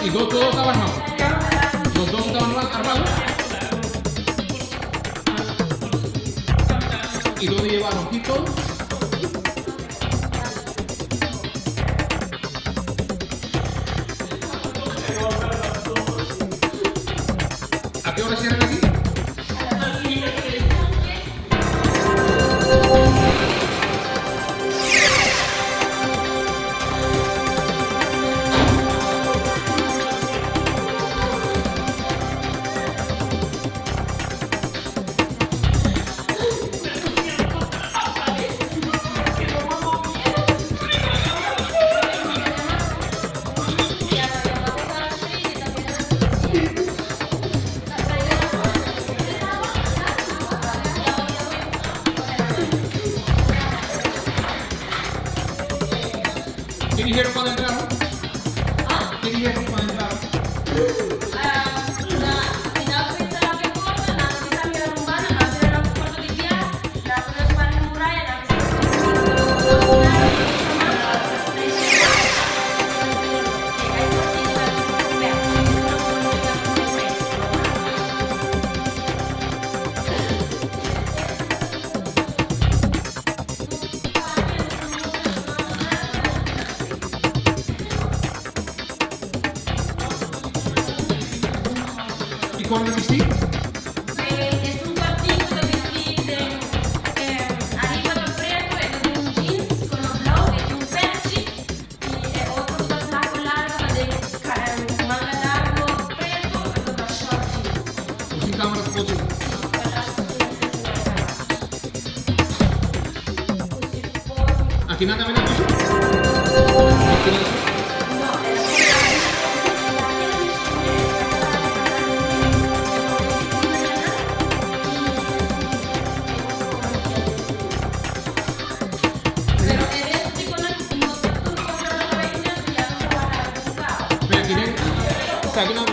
Y dos, todos estaban armados. Los dos estaban armados. ¿Y dónde llevaron? ¿Quito? ¿A qué hora cierran aquí? ¿Qué dijeron cuando entraron? ¿Qué dijeron cuando entraron? ¿Y cuál es vestido? Es un cortico ta bisti ariba ta preto, e un jeans color blauw, e un pèchi y e otro ta flaco largo, ta den manga largo preto, y ta short jeans. Sin cámara, foto. Aquí nada también la puso. Aquí no. Pero e tipo no no tur controla ya no se va a Ven aquí, ven. Está aquí no.